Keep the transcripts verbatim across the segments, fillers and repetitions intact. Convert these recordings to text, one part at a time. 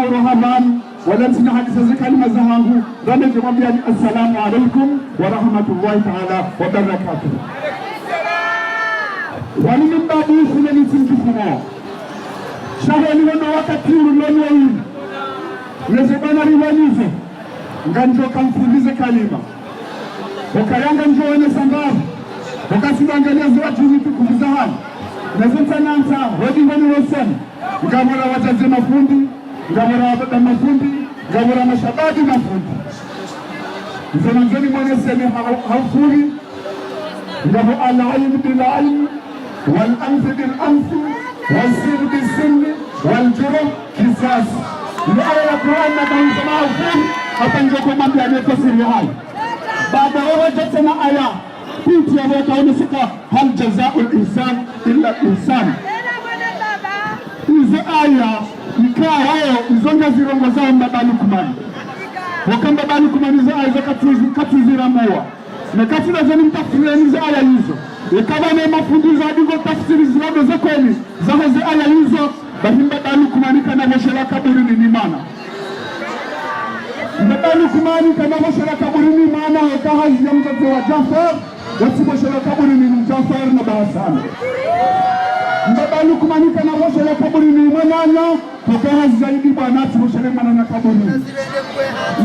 Roha pvanu, wala ntsina hadisa ze kalima zahangu, ngamdjo mwambiani, assalamu alaikum wa rahmatullahi taala wa barakatuh. Wanu mimbabu ufune nitsi mtufumo. Sha heli wono wakati unu lonu wawili. Neze bwana riwanizo. Ngamdjo kamfundrize kalima. Okaya ngamdjo wonesa mbavu. Okasi wangalia zo wadjini tukufu zahanu. Neze ntsanantsa, wadi ngoni wosoni. Ngapvo ra wadzadze mafundi, ngapvo ra wababa mafundi, ngapvo ra mashababi mafundi. Nze nandzo nimwoneseni ha, ha ufundi. Ngapvo al-ilmu bil-ilmi, wal-anfu bil-anfi, was-sinnu bis-sinni, wal-juruhu qisas. Ni aya ya Qur'an na kanisa ma ufundi, hapvo ndjoko mwambiani tafsiri yahayo. Baada wawadja tsena aya, piti yapvo kaoneseka, hal jazaul ihsan illa al ihsan. Izo aya, ikao, izo ngazirongozao mbaba Lukmani. Woka mbaba Lukmani izo aya izo katsuzi-, katsuziramuwa. Na katsina zeni mtafsireni izo aya izo. Ikapvo ne mafundi izo adingo tafsiri zilado ze kweli, zaho ze aya izo, bahi mbaba Lukmani kana pvo shela kaburini ni mwana. Mbaba Lukmani kana pvo shela kaburini ni mwana, woka hazi ya mdzadze wa Jafar, watsi pvo shela kaburini ni Jafar na Bahasana. Mbaba Lukmani kana pvo shela kaburini ni mwananya, woka hazi zaidi bwana, watsi pvo shela mwananya kaburini.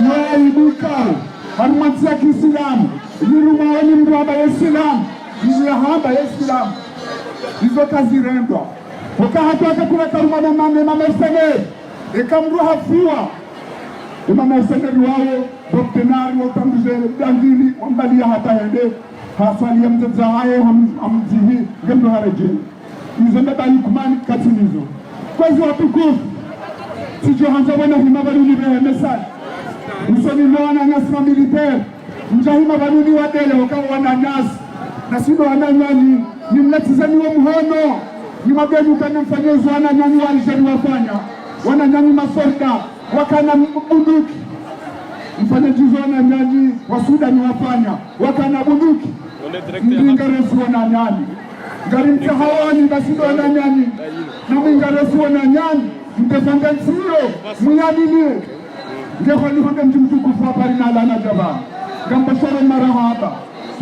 Yo ibukao, harumwa ntsi ya Kiislamu, yirumwa wani mndru hamba ye Islamu, yirumwa hamba ye Islamu. Izo kazirendwa. Woka hata wakakula karumwa ne ma-, ne ma mercenaires. Eka mndru hafiwa, ema mercenaires wawo, ndo tena ri wo tambuze dangili, wambaliya hata hende, haswaliya mdzadze wahahe, ham-, hamdzihi, nge mndru haredjeyi. Izo mbaba Lukmani katsinazo. Kwezi watukufu, tsidjo handza pvanu hima pvanu nireheme sana. Usoni mwa wananyasi ma militaires. Mdja hima pvanu niwadele, woka wananyasi. Nasi ndo wananyanyu, nimnatizeni wo mhono. Nimwambieni ukana mfanye izo wananyanyu wa Algérie wafanya. Wananyanyu masolda, wakana m-, bunduki. Mfanye djizo wananyanyu wa Sudani wafanya. Wakana bunduki. Mdinga resi wananyanyu. Ngari mtsahaoni basi ndo wananyanyu. Na mwinga resi wananyanyu. Mdefanda ntsiyo. Mwiyanini. Nge honi honde mdji mtukufu wa Paris na lana djaba. Ngambo shoro marahaba.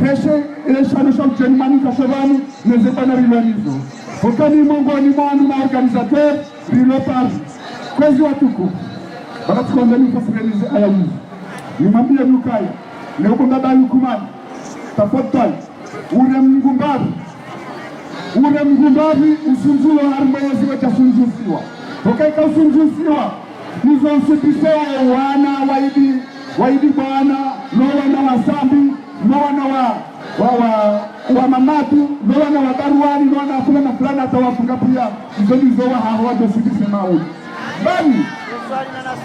Heshe, esha no sha udjeni mani kasho pvanu, neze bwana rilwanizo. Hokani mongoni mwa wanu ma organisateurs, rilo Paris. Kwezi watukufu. Wakati kwandza nifasireni ze aya izo. Nimwambiye nukaya. Leo ko mbaba Lukmani. Tafadhali. Ure Mngu mbapvi. Ure Mngu mbapvi, usunzuwa harimwa yezi wadja sunzusiwa. Woka ika usunzusiwa, nizo nsudise wo wana wa Idi, wa Idi bwana, no wana wa Sambi, no wana wa, wa, wa, wa Mamadu, no wana wa Baruani, no wana wa fulana fulana hata wafunga piya, izo nizo wahaho wadjo sudise maudu. Bani,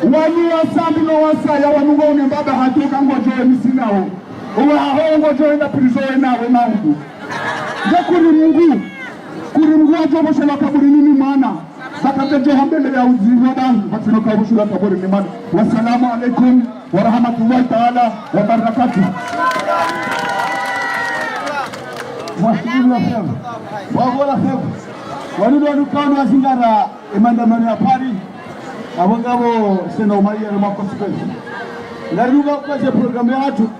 wanu wa Sambi no wasaya, wanu ngo une mbaba hatoka ngodjo we misinawo. Owahaho ngodjo wenda prison we nawe maudu. Nge kuri Mngu, kuri Mngu wadjo pvo shela kaburini ni mwana. Bakate djo hambele ya udzivo bahi, batsino ka pvo shela kaburini ni mwana. Wassalamu alaikum wa rahmatullahi taala wa barakatuh. Mwashukuru la kheri. Wago la kheri. Wanu ndo wanu kawo wazingara emandamano ya Paris. Apvo ngapvo sena umaliya na makosi kwezi. Ngari nuka kwezi programme yahatru.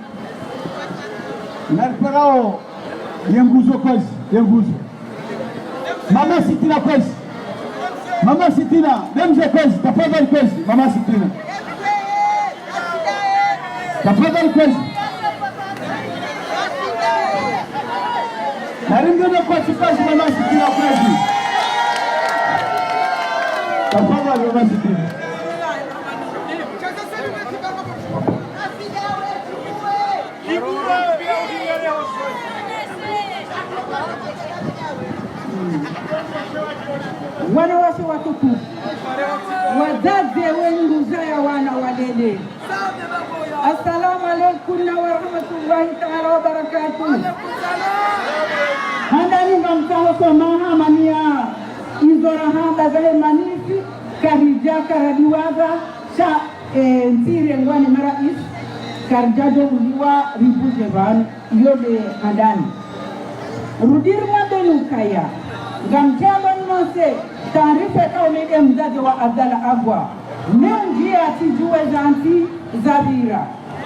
Nariparao ye nguzo kwezi, ye nguzo. Mama Sitina kwezi. Mama Sitina, demze kwezi, tafadhali kwezi, Mama Sitina. Tafadhali kwezi. Narimdene kwezi, kwezi, Mama Sitina kwezi. Tafadhali, Mama Sitina. Wanawashe watukufu, wadzadze wenyi nguzaya wana walele. Assalamu alaikum wa rahmatullahi taala wa barakatuh. Handani ngamtsaho samaha mana izo rahamba zahe manif, karidja karadiwaza, sha, eh, ntsire ngwani marais, karidja djo uliwa ribuje pvanu, iyo nde handani. Rudi rimwambe nukaya, ngamtsaho nimwonese, taarifa kauli nde mdzadze wa Abdallah Agwa. Nendji ya tsidjuwe zantsi zapvira.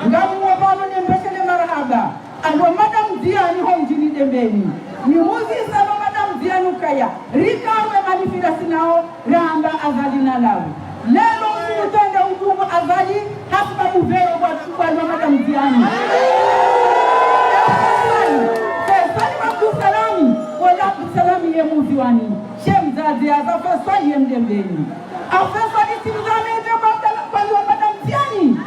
Ngamwomba pvanu nempveshele marahaba. Alo Madame Diani ho mdjini Dembeni. Nimuzise alo Madame Diani ukaya. Rikawe manifila sinao, ramba Azali nalawe. Leo msutende udungu Azali, hasibabu vero kwa, kwa alo Madame Diani. Faisal, Faisal Abdussalami, wala Abdussalami ye Mdzuwani. She mdzadze ya za Faisal ye Mdembeni. Afesa nitsimzamite kwa mdala, kwa alo Madame Diani.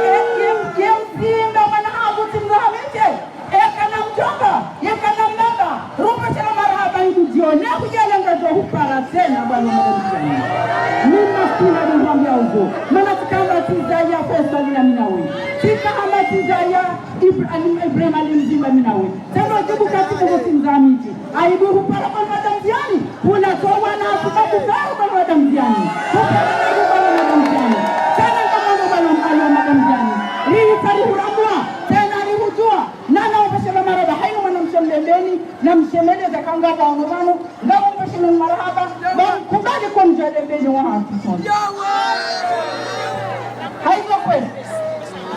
E, ye, ye mzimba mwana hangu tsimzamite. Eka na mdjomba, yeka na mbaba. Rupa shela marahaba hidu djione, kujalenga djo hupara tsena kwa alo Madame Diani. Mimi sina nihwambia uzo. Mana tsikamba tsizaya Faisal na mi nawe. Tsikamba tsizaya Ibra-, Ali, Ibrahim Ali Mzimba mi nawe. Tseno djibu kati kuzo tsimzamite. Aibu hupara kwa Madame Diani. Hula towa na asuba kufara kwa Madame Diani. Hupara na kwa Madame Diani. Tsena kama ndo balo alo Madame Diani. Rihi tari huramwa. Tsena rihudjuwa. Nana wapashe ba marahaba. Haina mwanamshe Mdembeni. Na mshemele za kanga ba ono bano. Ngam mpashe na marahaba. Ba mkubali kwa mdja Dembeni wa hatu soni. Haizo kweli.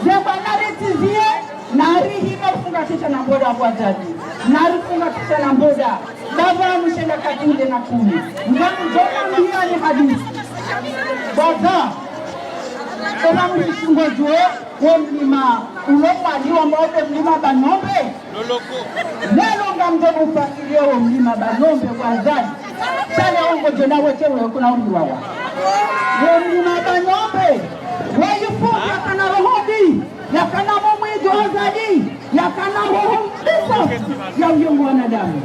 Ze bwana ritizie. Nari hima ufunga kisha na mboda kwa jadi. Nari funga kisha na mboda. Baba mshenda katinde na kumi. Ngamdjo mwambia ni hadisi. Baba. Eba mshungo djuwe, wo mlima ulo Mwali wamba ule mlima Banombe. Lelo ngamdjo mufasilie wo mlima Banombe kwa Azali. Shale ongo djona weke we kuna umri wawa. Wo mlima Banombe. Wo yifundi yakana roho mbi. Yakana mumwijo Azali. Yakana roho mbi so ya uyongo wanadamu.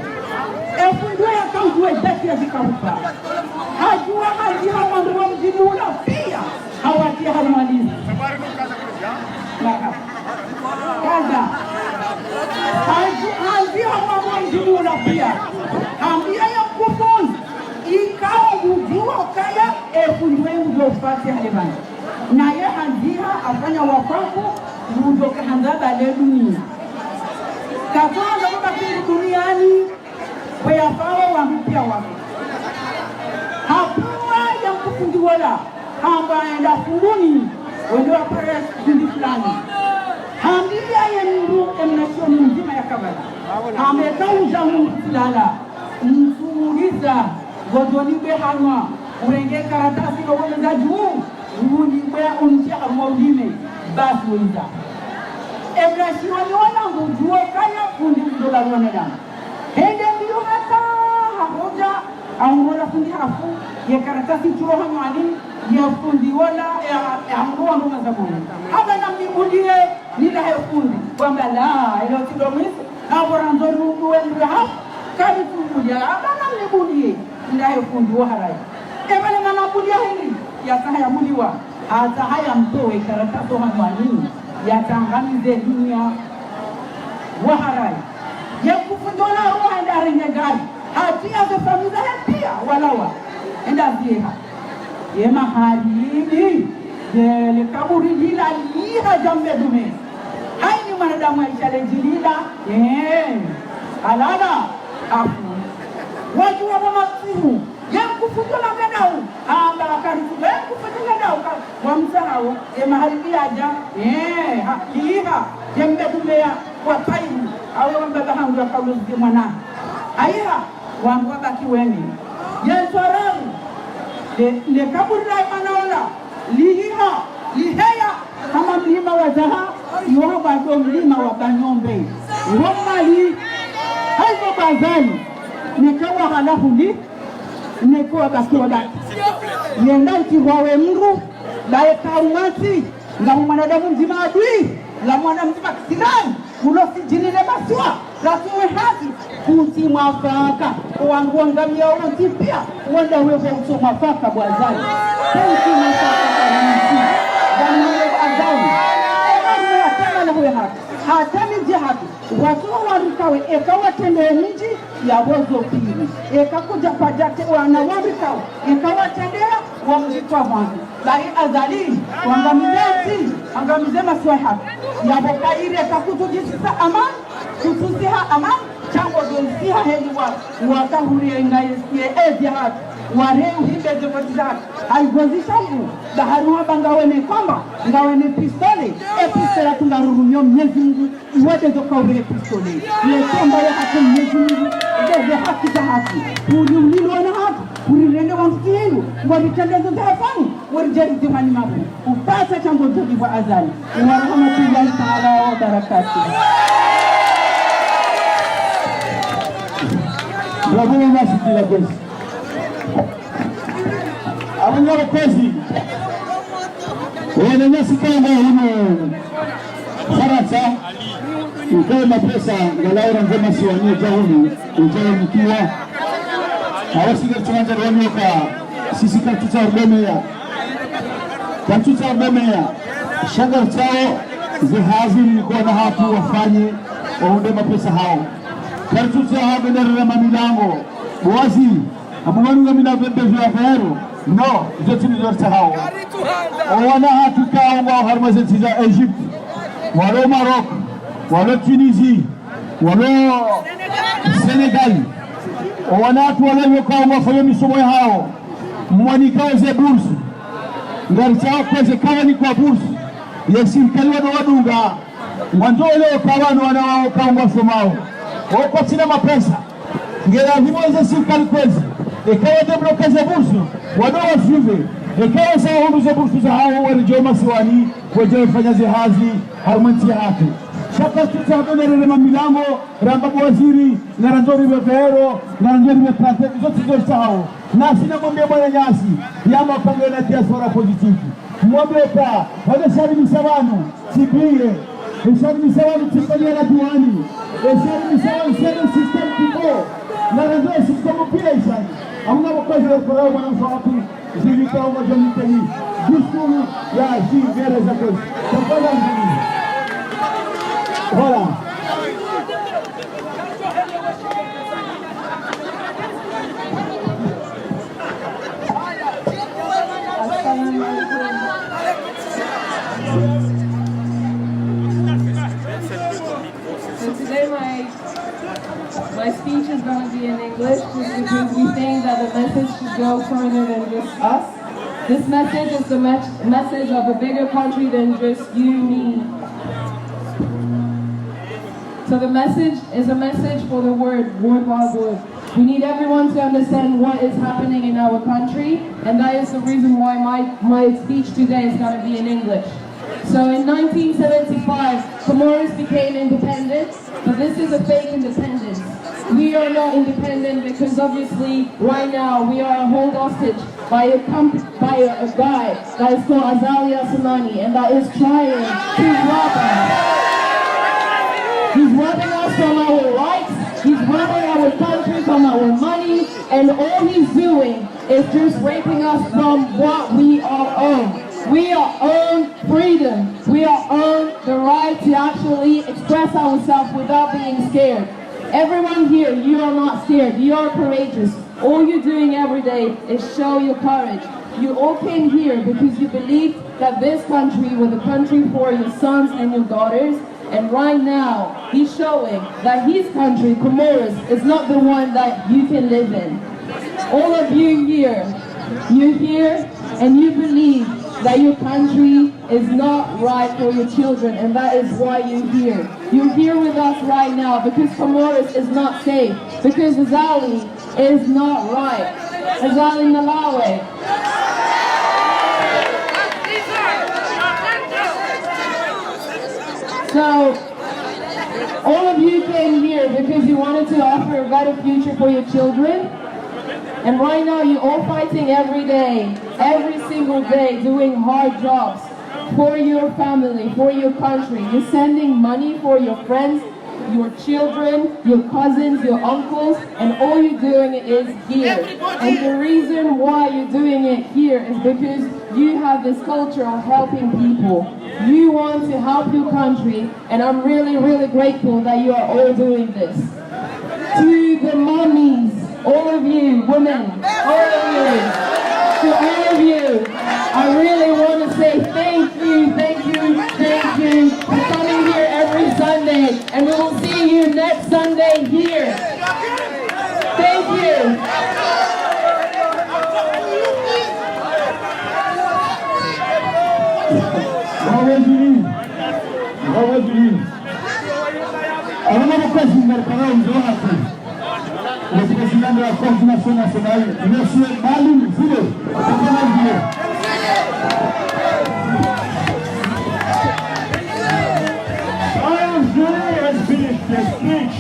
Efundi we yaka udjuwe dhati ya zikarufa. Hadjuwa hazi ha mwandru wa mdjini ula pia. Hawati harumwa lizi. Kaza. Hazi, hazi ha mwandru wa mdjini ula pia. Hambia ya mkufunzi. Ikao udjuwa ukaya efundi we udjo ufasi hale bana. Naye handziha afanya wakwafu, udjo kahandza bale dunia. Katwandza baba kiri duniani, kwe yafawa wa mpya wafe. Hapuwa ya mkufunzi wola, hamba enda funduni, wende wapare zindi fulani. Hambia ye mndru emnasioni mdzima ya kabala. Hamba eka udja mndru fulala. Msuuliza, ngodjo nibwe hanwa, urenge karatasi lo woneza dju, unibwe unitsi harumwa ulime, basi woneza. Ebla shiwani wala ngudjuo kaya fundi mdola wanadamu. Hende mbio hata hahodja, aungola fundi hafu, ye karatasi tsulo hanwani, ye fundi wola, ya, ya aungola ndo mazabuni. Haba na mibudie, nila he fundi. Wamba la, ilo tsi ndo mwiso, habo randzo nungu wendru hafu, kani tsukuja, haba na mibudie, nila he fundi wa harai. Eba le mana budia hindri, yatsaha ya budiwa, hatsaha ya mtowe karatasi hanwani, yatsangamize dunia wa harai. Ye mkufunzi wola roha enda renge gari, hata ya ze famiyi zahe pia walawa, enda ziha. Ye maharibi, ye le kaburi lila liha djambe dume. Haini mwanadamu aisha le djilila, eh, halala, hafu. Wadjuwa wa masihu, ye mkufunzi wola ngadau, hamba karibu, ye mkufunzi ngadau, ka, wa msahau, ye maharibi yadja, eh, ha, liha, djambe dume ya, wa paimu, awe wa mbaba hangu ya kaulu zi mwana. Aiha, wangu wabaki wene. Ye ntwarau. Le, le kaburi la imana ola. Lihiha. Liheya. Hama mlima wa zaha. Iwo hamba ndo mlima wa Banombe. Iwo mbali. Haizo bazali. Neka wa halafu li. Neka wabaki wabaki. Yenda uti wawe mndru. Baye karumati. Nga mwanadamu mdzima adui. Nga mwana mdzima kisilani. Ulo sijini ne masiwa, ratuwe hazi, kutsi mwafaka, owangu wangamia wontsi pia, wanda wevo utso mwafaka bwa Azali. Kutsi mwafaka kwa nitsi, bwana we Azali. Ema mwe atema na huwe haki, hata midji haki, watu wa warikawe, eka watrende midji, ya wozo pili. Eka kudja kwadjate wana warikawe, eka watrendea, wa mdji twa hwangu. Bari Azali, wangamize ntsi, wangamize masiwa haki. Yabo kaire ka kutudjisisa amani, kutusiha amani, shango djosiha heli wa, waka huri enga ye, ye ezi haki. Ware uhimbe ze vote zahatru. Hayizo zishangu, bahari wamba ngawene kwamba, ngawene pistolet, e pistolet yahatru ngarurumio Mnyezi Mungu, iwade zo kaure pistolet. Le tomba yahatru Mnyezi Mungu, eze haki zahatru. Uri ulilo wana hatru, uri rende wa msiru, ngwari tendezo za hafani, wari jeri zimani mabu. Upasa shango zodi wa Azali. Wa rahmatullahi ta'ala wa barakatuh. Bravo, mama Sitila Kwezi. Abunga bakozi. Wananyasi kama hunu Farantsa. Ikaye mapesa ngalawo randze masiwani dja hunu, dja hunu kiwa. Awa sisi karitsuhandza rwani yoka, sisi karitsutsaha rudomeya. Karitsutsaha. Sha ngaritsaho ze hazi niko na hatru wafanye, wahundre mapesa hawo. Karitsutsaha bendera na mamilango. Bo waziri, abu wanu ngamina vembe vya vero. No, izo tsi nizo ritsahao. O wana hatru kawo ngwao harumwa ze ntsi za Egypte, walo Maroc, walo Tunisie, walo Sénégal. O wana hatru walo yoka ngwafanyao misomo yahawo, mwanikao ze bourse. Ngaritsahao kweze kawanikwa bourse ye sirikali wado wadunga. Ngwandzo welewe ka wanu wana wawo kawo ngwasomao, wao kwatsina mapesa. Ngelazimu eze sirikali kwezi, eka wadébloqué ze bourse, wado wasuivé, eka wasa wahundru ze bourse zahawo, waredjee masiwani, wadje wafanye ze hazi harumwa entsi yahatru. Sha karitsutsaha bendera na mamilango, ramba bo waziri, ngarandzo rive vero, ngarandzo rive trente, izo tsi zo ritsahao. Nasi namwambie mwananyasi, ya mapangwe na diaspora positive. Mwambie ka, wale shari misabanu, tsi biye. Eshari misabanu tsi fanya na diwani. Eshari misabanu c'est le système qu'il faut. Na raison système pia ishani. Amuna wakozi wa kura wana mfawatu. Zili kwa umoja miteni. Discours ya Gilbert Jacques. Tafadhali. Voilà. So today my, my speech is gonna be in English just because we think that the message should go further than just us. This message is the mes-, message of a bigger country than just you, me. So the message is a message for the world, world wide world. We need everyone to understand what is happening in our country, and that is the reason why my, my speech today is gonna be in English. So in nineteen seventy-five, Comoros became independent, but this is a fake independence. We are not independent because obviously right now we are held hostage by a comp-, by a, a guy that is called Azali Assoumani, and that is trying to rob us. He's robbing us from our rights, he's robbing our country from our money, and all he's doing is just raping us from what we are owed. We are owed freedom. We are owed the right to actually express ourselves without being scared. Everyone here, you are not scared. You are courageous. All you're doing every day is show your courage. You all came here because you believe that this country was a country for your sons and your daughters. And right now, he's showing that his country, Comoros, is not the one that you can live in. All of you here, you're here and you believe that your country is not right for your children, and that is why you're here. You're here with us right now because Comoros is not safe, because Azali is not right. Azali Malawi. So, all of you came here because you wanted to offer a better future for your children. And right now, you're all fighting every day, every single day, doing hard jobs for your family, for your country. You're sending money for your friends, your children, your cousins, your uncles, and all you're doing is here. And the reason why you're doing it here is because you have this culture of helping people. You want to help your country, and I'm really, really grateful that you are all doing this. To the mummies, all of you, women, all of you, to all of you, I really want to say thank you, thank you, thank you for coming here every Sunday, and we will see you next Sunday here. Thank you. Bravo, Julie. Bravo, Julie. Alors, on va continuer le programme de la cour. Le président de la coordination nationale, monsieur Malick Zilé. Monsieur Malick Zilé. Julie has finished the speech.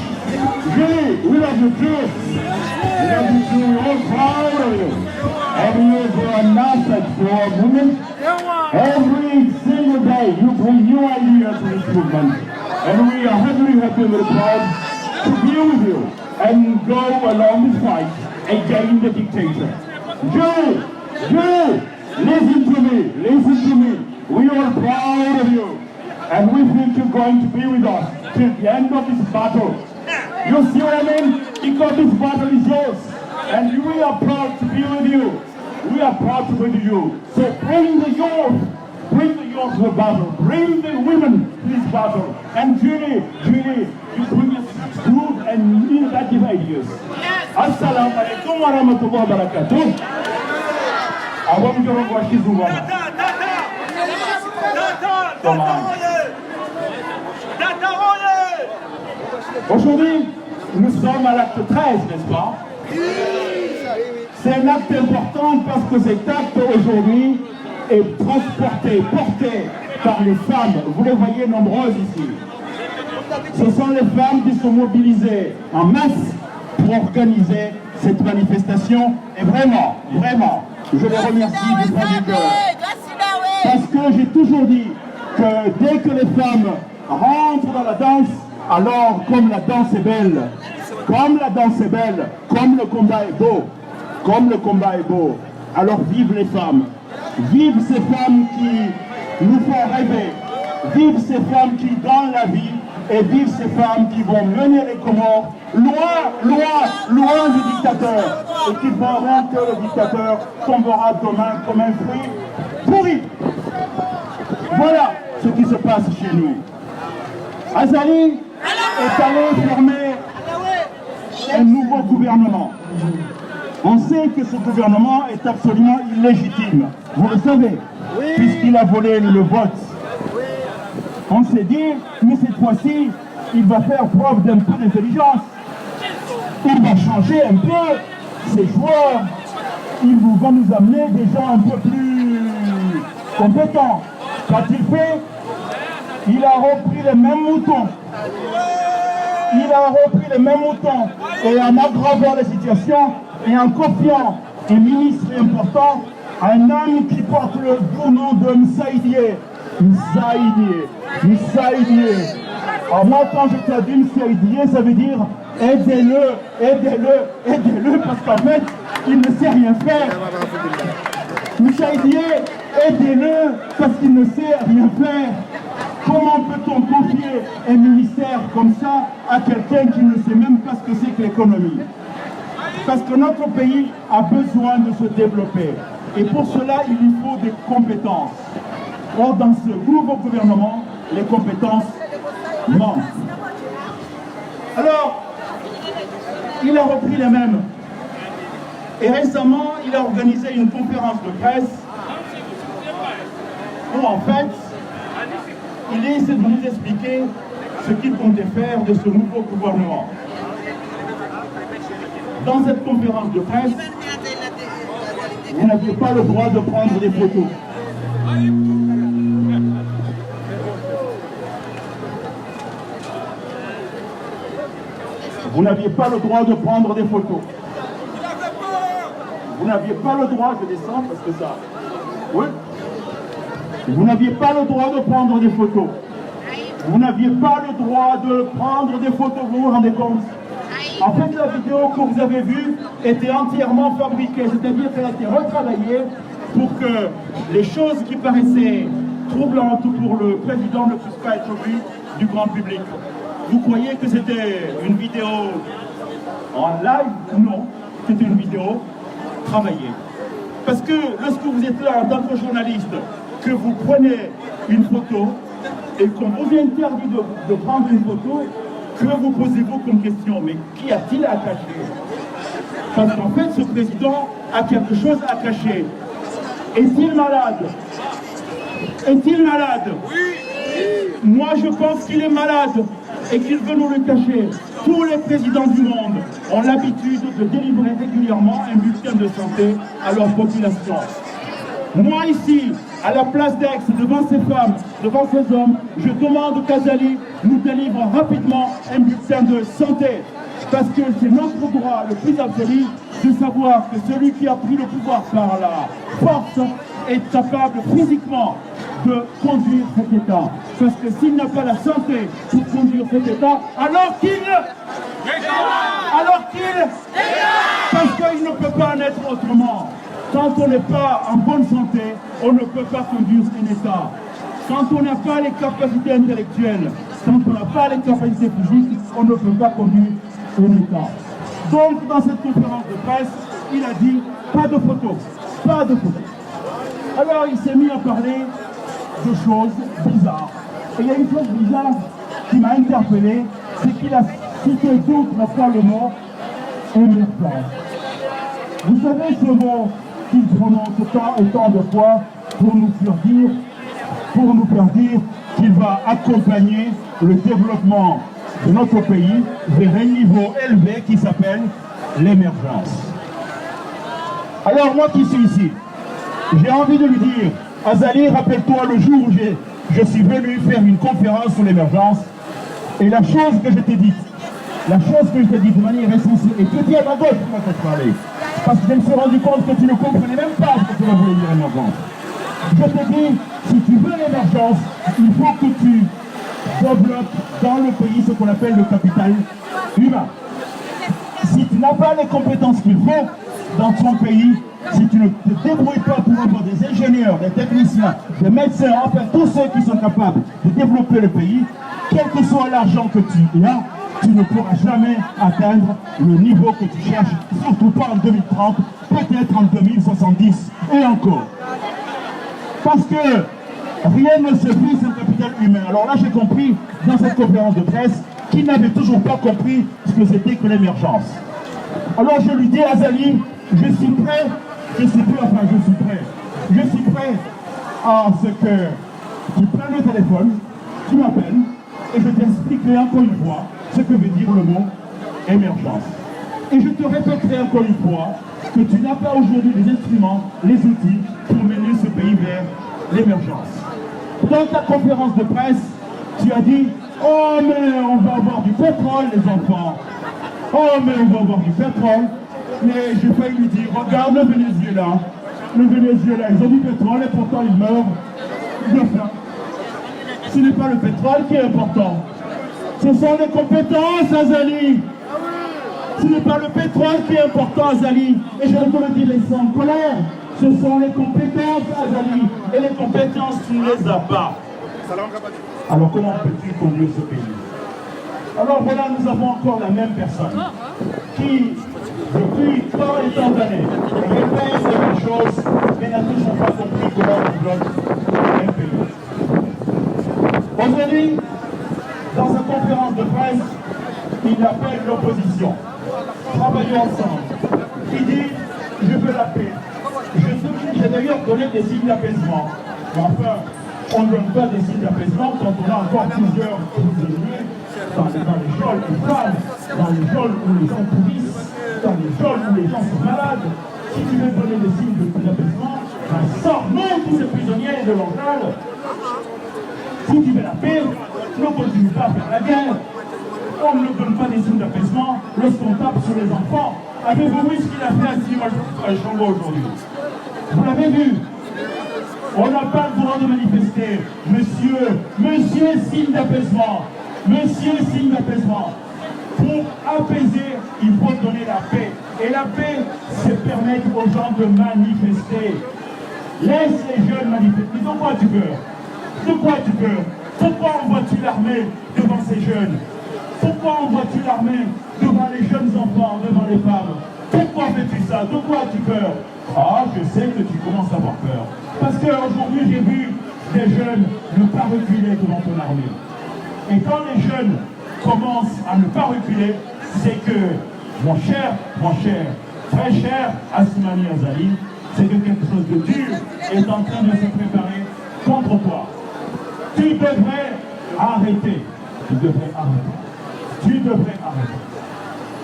Julie, we love you too. We love you too. We're all proud of you. And you are an asset for our movement. Every single day you bring new ideas to this movement. And we are very happy and very proud to be with you and go along this fight against the dictator. Julie, Julie, listen to me, listen to me. We are proud of you. And we think you're going to be with us till the end of this battle. You see what I mean? Because this battle is yours. And we are proud to be with you. We are proud to be with you. So bring the youth. Bring the youth to the battle. Bring the women to this battle. And Julie, Julie, you bring us good and innovative ideas. Assalamu alaikum wa rahmatullahi wa barakatuh. Awa mdjoro wa shizungu. Tamam. Aujourd'hui, nous sommes à l'acte treize, n'est-ce pas ? C'est un acte important parce que cet acte aujourd'hui est transporté, porté par les femmes. Vous les voyez nombreuses ici. Ce sont les femmes qui sont mobilisées en masse pour organiser cette manifestation. Et vraiment, vraiment, je les remercie du fond du cœur. Parce que j'ai toujours dit que dès que les femmes rentrent dans la danse, alors comme la danse est belle, comme la danse est belle, comme le combat est beau, comme le combat est beau, alors vive les femmes. Vive ces femmes qui nous font rêver. Vive ces femmes qui donnent la vie. Et vive ces femmes qui vont mener les Comores loin, loin, loin du dictateur. Et qui feront que le dictateur tombera demain comme un fruit pourri. Voilà ce qui se passe chez nous. Azali est allé former un nouveau gouvernement. On sait que ce gouvernement est absolument illégitime. Vous le savez, puisqu'il a volé le vote. On s'est dit, mais cette fois-ci, il va faire preuve d'un peu d'intelligence. Il va changer un peu ses joueurs. Il va nous amener des gens un peu plus compétents. Qu'a-t-il fait ? Il a repris les mêmes moutons. Il a repris les mêmes moutons. Et en aggravant la situation, et en confiant un ministre important à un homme qui porte le doux nom de Msaidie. Msaidie. Msaidie. Alors moi, quand je traduis Msaidie, ça veut dire aidez-le, aidez-le, aidez-le, parce qu'en fait, il ne sait rien faire. Msaidie, aidez-le, parce qu'il ne sait rien faire. Comment peut-on confier un ministère comme ça à quelqu'un qui ne sait même pas ce que c'est que l'économie ? Parce que notre pays a besoin de se développer. Et pour cela, il lui faut des compétences. Or, dans ce nouveau gouvernement, les compétences manquent. Alors, il a repris les mêmes. Et récemment, il a organisé une conférence de presse où, en fait, il essaie de nous expliquer ce qu'il comptait faire de ce nouveau gouvernement. Dans cette conférence de presse, vous n'aviez pas le droit de prendre des photos. Vous n'aviez pas le droit de prendre des photos. Vous n'aviez pas le droit, je descends parce que ça. Oui. Vous n'aviez pas le droit de prendre des photos. Vous n'aviez pas le droit de prendre des photos, vous vous rendez compte ? En fait, la vidéo que vous avez vue était entièrement fabriquée, c'est-à-dire qu'elle a été retravaillée pour que les choses qui paraissaient troublantes pour le président ne puissent pas être vues du grand public. Vous croyez que c'était une vidéo en live ? Non, c'était une vidéo travaillée. Parce que lorsque vous êtes là en tant que journaliste, que vous prenez une photo et qu'on vous interdit de, de prendre une photo, que vous posez-vous comme question ? Mais qu'y a-t-il à cacher ? Parce qu'en fait, ce président a quelque chose à cacher. Est-il malade ? Est-il malade ? Moi, je pense qu'il est malade et qu'il veut nous le cacher. Tous les présidents du monde ont l'habitude de délivrer régulièrement un bulletin de santé à leur population. Moi, ici, à la place d'Aix, devant ces femmes, devant ces hommes, je demande qu'Azali nous délivre rapidement un bulletin de santé. Parce que c'est notre droit le plus absolu de savoir que celui qui a pris le pouvoir par la force est capable physiquement de conduire cet État. Parce que s'il n'a pas la santé pour conduire cet État, alors qu'il... Alors qu'il... Parce qu'il ne peut pas en être autrement. Quand on n'est pas en bonne santé, on ne peut pas conduire un État. Quand on n'a pas les capacités intellectuelles, quand on n'a pas les capacités physiques, on ne peut pas conduire un État. Donc, dans cette conférence de presse, il a dit : « Pas de photo, pas de photo. » Alors, il s'est mis à parler de choses bizarres. Et il y a une chose bizarre qui m'a interpellé, c'est qu'il a cité deux ou trois fois le mot émergence. Vous savez, ce mot qu'il prononce tant et tant de fois pour nous faire dire, pour nous faire dire qu'il va accompagner le développement de notre pays vers un niveau élevé qui s'appelle l'émergence. Alors moi qui suis ici, j'ai envie de lui dire : Azali, rappelle-toi le jour où j'ai, je suis venu faire une conférence sur l'émergence, et la chose que je t'ai dite, la chose que je t'ai dite de manière insensée, et tu étais à ma gauche quand je t'ai parlé, parce que je me suis rendu compte que tu ne comprenais même pas ce que cela voulait dire, émergence. Je t'ai dit : si tu veux l'émergence, il faut que tu développes dans le pays ce qu'on appelle le capital humain. Si tu n'as pas les compétences qu'il faut dans ton pays, si tu ne te débrouilles pas pour avoir des ingénieurs, des techniciens, des médecins, enfin tous ceux qui sont capables de développer le pays, quel que soit l'argent que tu as, tu ne pourras jamais atteindre le niveau que tu cherches, surtout pas en deux mille trente, peut-être en deux mille soixante-dix et encore. Parce que rien ne se fait sans capital humain. Alors là, j'ai compris dans cette conférence de presse qu'il n'avait toujours pas compris ce que c'était que l'émergence. Alors je lui dis : Azali, je suis prêt, je suis prêt, enfin je suis prêt, je suis prêt à ce que tu prennes le téléphone, tu m'appelles, et je t'expliquerai encore une fois ce que veut dire le mot émergence. Et je te répéterai encore une fois que tu n'as pas aujourd'hui les instruments, les outils pour mener ce pays vers l'émergence. Dans ta conférence de presse, tu as dit : « Oh, mais on va avoir du pétrole, les enfants. Oh, mais on va avoir du pétrole. » Mais j'ai failli lui dire : « Regarde le Venezuela. Le Venezuela, ils ont du pétrole et pourtant ils meurent de faim. » Ce n'est pas le pétrole qui est important. Ce sont les compétences, Azali. Ce n'est pas le pétrole qui est important, Azali. Et je te le dis, laisse en colère. Ce sont les compétences, Azali. Et les compétences, tu ne les as pas. Alors comment peux-tu conduire ce pays ? Alors voilà, nous avons encore la même personne qui, depuis tant et tant d'années, répète les mêmes choses, mais n'a toujours pas compris comment on développe un pays. Aujourd'hui, dans sa conférence de presse, il appelle l'opposition. Travaillons ensemble. Il dit : « Je veux la paix. » Je donne, j'ai d'ailleurs donné des signes d'apaisement. Mais enfin, on ne donne pas des signes d'apaisement quand on a encore plusieurs prisonniers dans, dans les geôles, les femmes, dans les geôles où les gens pourrissent, dans les geôles où les gens sont malades. Si tu veux donner des signes de, d'apaisement, ben, sors-nous tous ces prisonniers de l'hôtel. Si tu veux la paix, ne continue pas à faire la guerre. On ne donne pas des signes d'apaisement lorsqu'on tape sur les enfants. Avez-vous vu ce qu'il a fait à Sidimolo, à Shango aujourd'hui ? Vous l'avez vu ? On n'a pas le droit de manifester. Monsieur, monsieur, signe d'apaisement. Monsieur, signe d'apaisement. Pour apaiser, il faut donner la paix. Et la paix, c'est permettre aux gens de manifester. Laisse les jeunes manifester. Mais de quoi as-tu peur ? De quoi as-tu peur ? Pourquoi envoies-tu l'armée devant ces jeunes ? Pourquoi envoies-tu l'armée devant les jeunes enfants, devant les femmes ? Pourquoi fais-tu ça ? De quoi as-tu peur ? Ah, je sais que tu commences à avoir peur. Parce qu'aujourd'hui, j'ai vu des jeunes ne pas reculer devant ton armée. Et quand les jeunes commencent à ne pas reculer, c'est que, mon cher, mon cher, très cher Assoumani Azali, c'est que quelque chose de dur est en train de se préparer contre toi. Arrêtez. Tu devrais arrêter. Tu devrais arrêter.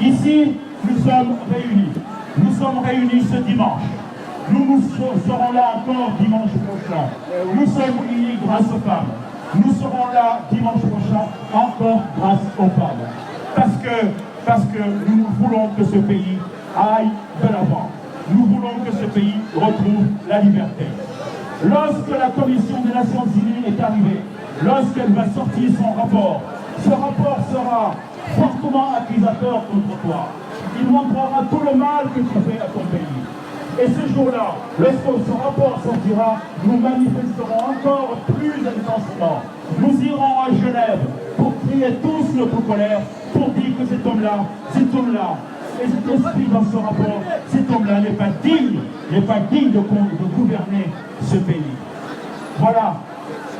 Ici, nous sommes réunis. Nous sommes réunis ce dimanche. Nous, nous so-, serons là encore dimanche prochain. Nous sommes unis grâce aux femmes. Nous serons là dimanche prochain encore grâce aux femmes. Parce que, parce que nous, nous voulons que ce pays aille de l'avant. Nous voulons que ce pays retrouve la liberté. Lorsque la Commission des Nations Unies est arrivée, lorsqu'elle va sortir son rapport, ce rapport sera fortement accusateur contre toi. Il montrera tout le mal que tu fais à ton pays. Et ce jour-là, lorsque ce rapport sortira, nous manifesterons encore plus intensément. Nous irons à Genève pour crier tous notre colère, pour dire que cet homme-là, cet homme-là, et cet esprit dans ce rapport, cet homme-là n'est pas digne, n'est pas digne de con-, de gouverner ce pays. Voilà,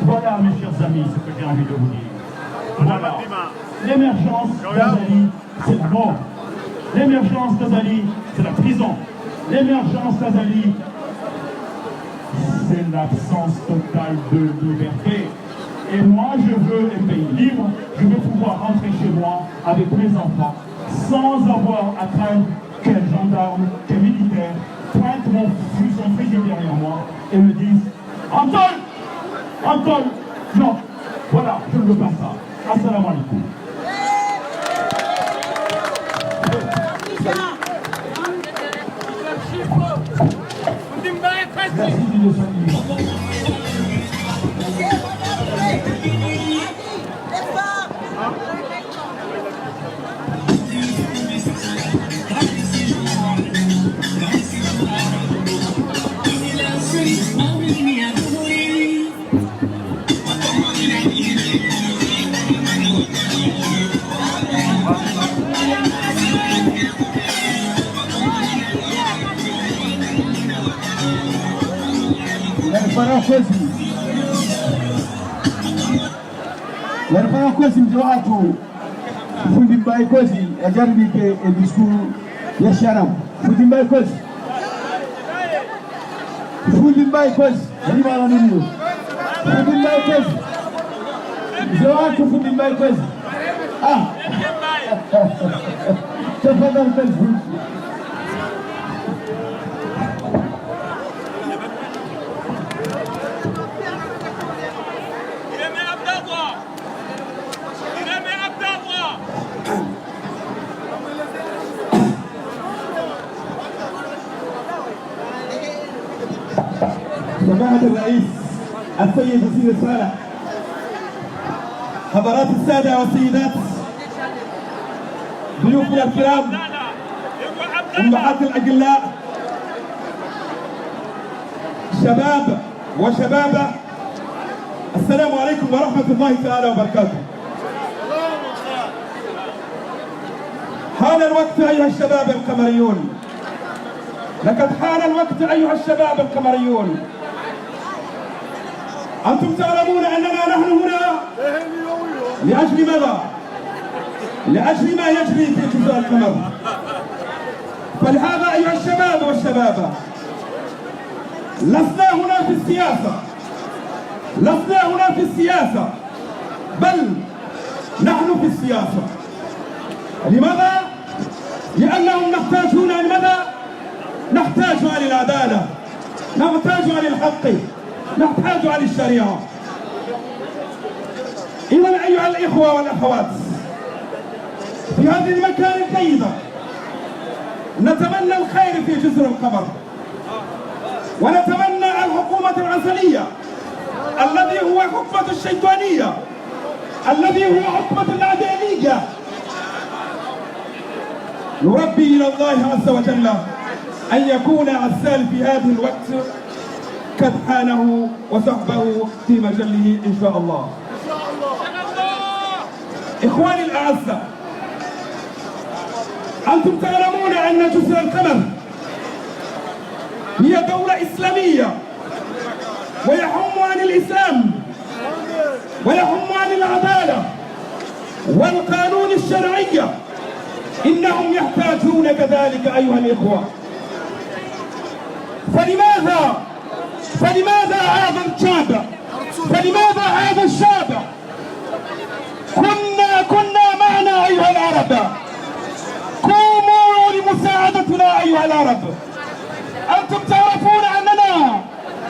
voilà, mes chers amis, ce que j'ai envie de vous dire. Voilà. L'émergence d'Azali, c'est la mort. L'émergence d'Azali, c'est la prison. L'émergence d'Azali, c'est l'absence totale de liberté. Et moi, je veux un pays libre. Je veux pouvoir rentrer chez moi avec mes enfants sans avoir à craindre qu'un gendarme, qu'un militaire pointe mon fu-, son fusil derrière moi et me dise : « Antoine ! Antoine ! » Non. Voilà, je ne veux pas ça. Assalamu alaikum. Merci de nous saluer. Ngarifanya kwezi. Ngarifanya kwezi mdji wahatru. Fundi Mbaye kwezi, yadje yarinike e discours ya shiarabu. Fundi Mbaye kwezi. Fundi Mbaye kwezi. Nani mwana nini? Fundi Mbaye kwezi. Mdji wahatru Fundi Mbaye kwezi. Ah. Tafadhali kwezi. سماحة الرئيس السيد وزير الصالح، حضرات السادة والسيدات، ضيوفنا الكرام، أمهات الأجلاء، شباب وشباب، السلام عليكم ورحمة الله تعالى وبركاته. حان الوقت أيها الشباب القمريون، لقد حان الوقت أيها الشباب القمريون. أنتم تعلمون أننا نحن هنا لأجل ماذا؟ لأجل ما يجري في جزر القمر. فلهذا أيها الشباب والشباب، لسنا هنا في السياسة، لسنا هنا في السياسة، بل نحن في السياسة. لماذا؟ لأنهم نحتاج هنا لماذا؟ نحتاج للعدالة، نحتاج للحق، نحتاج للشريعة. إذن أيها الإخوة والأخوات، في هذه المكان الجيدة نتمنى الخير في جزر القمر، ونتمنى الحكومة العسلية الذي هو حكمة الشيطانية، الذي هو حكمة العدائية. نربي إلى الله عز وجل أن يكون عسال في هذا الوقت قد حانه وصحبه في مجله إن شاء الله. إخواني الأعزاء، أنتم تعلمون أن جزر القمر هي دولة إسلامية، ويحم عن الإسلام، ويحم عن العدالة والقانون الشرعية. إنهم يحتاجون كذلك أيها الإخوة. فلماذا، فلماذا هذا الشاب، فلماذا هذا الشاب العرب، أنتم تعرفون أننا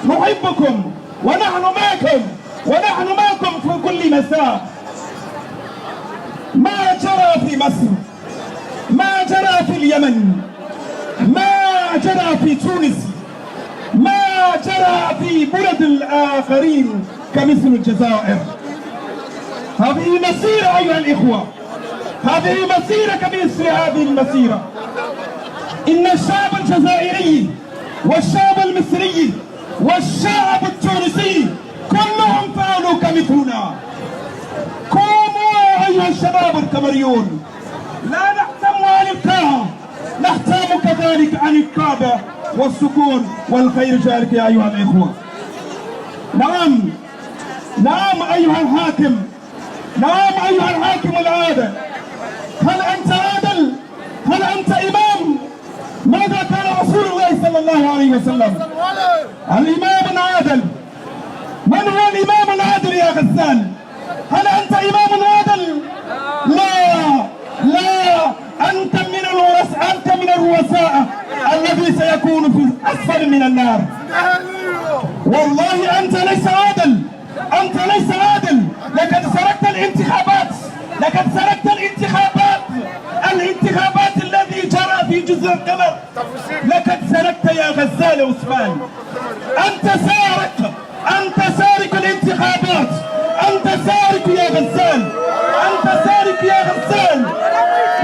نحبكم، ونحن معكم، ونحن معكم في كل مساء. ما جرى في مصر، ما جرى في اليمن، ما جرى في تونس، ما جرى في بلد الآخرين كمثل الجزائر. هذه مسيرة أيها الإخوة، هذه مسيرة كمثل هذه المسيرة. إن الشعب الجزائري والشعب المصري والشعب التونسي كلهم فعلوا كمثلنا. قوموا أيها الشباب القمريون، لا نهتم عن القاعة، نهتم كذلك عن الكعبة والسكون والخير ذلك يا أيها الإخوة. نعم، نعم أيها الحاكم، نعم أيها الحاكم العادل، هل أنت عادل؟ هل أنت إمام؟ ماذا قال رسول الله صلى الله عليه وسلم؟ الإمام العادل. من هو الإمام العادل يا غزال؟ هل أنت إمام عادل؟ لا، لا، أنت من الرؤس-، أنت من الرؤساء الذي سيكون في أسفل من النار. والله أنت ليس عادل، أنت ليس عادل. لقد سرقت الانتخابات، لقد سرقت الانتخابات، الانتخابات الذي جرى في جزر القمر. لقد سرقت يا غزال عثمان، أنت سارق، أنت سارق الانتخابات، أنت سارق يا غزال، أنت سارق يا غزال.